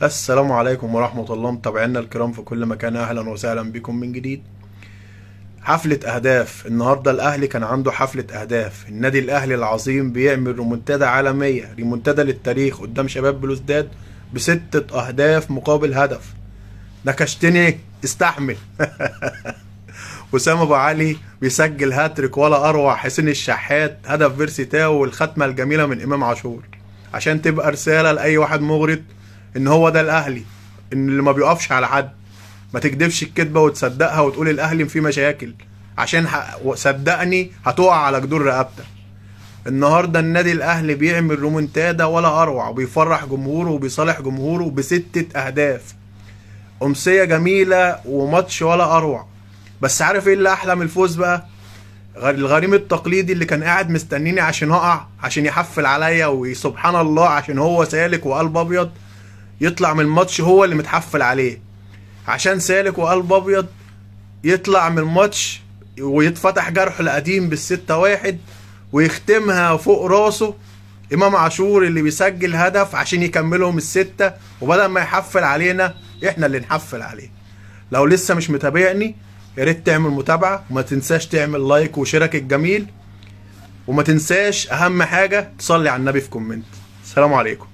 السلام عليكم ورحمة الله، متابعينا الكرام في كل مكان، أهلا وسهلا بكم من جديد. حفلة أهداف النهاردة، الأهلي كان عنده حفلة أهداف. النادي الأهلي العظيم بيعمل ريمونتادا عالمية، ريمونتادا للتاريخ قدام شباب بلوزداد ب6 أهداف مقابل هدف. نكشتني استحمل. وسام ابو علي بيسجل هاتريك ولا اروع، حسين الشحات هدف بيرسي تاو، والختمه الجميلة من امام عاشور، عشان تبقى رسالة لاي واحد مغرض ان هو ده الاهلي، ان اللي ما بيقفش على حد. ما تكدبش الكدبه وتصدقها وتقول الاهلي فيه مشاكل، عشان صدقني هتقع على جدور رقبتك. النهارده النادي الاهلي بيعمل رومونتادا ولا اروع، وبيفرح جمهوره وبيصالح جمهوره ب6 اهداف. امسية جميلة وماتش ولا اروع. بس عارف ايه اللي احلى من الفوز بقى؟ الغريم التقليدي اللي كان قاعد مستنيني عشان اقع، عشان يحفل عليا، وسبحان الله عشان هو سالك وقلب ابيض يطلع من الماتش هو اللي متحفل عليه. عشان سالك وقلب ابيض يطلع من الماتش ويتفتح جرحه القديم بال6-1 ويختمها فوق راسه امام عاشور اللي بيسجل هدف عشان يكملهم ال6، وبدل ما يحفل علينا احنا اللي نحفل عليه. لو لسه مش متابعني يا ريت تعمل متابعة، وما تنساش تعمل like و share ك الجميل، وما تنساش اهم حاجة تصلي على النبي في comment. السلام عليكم.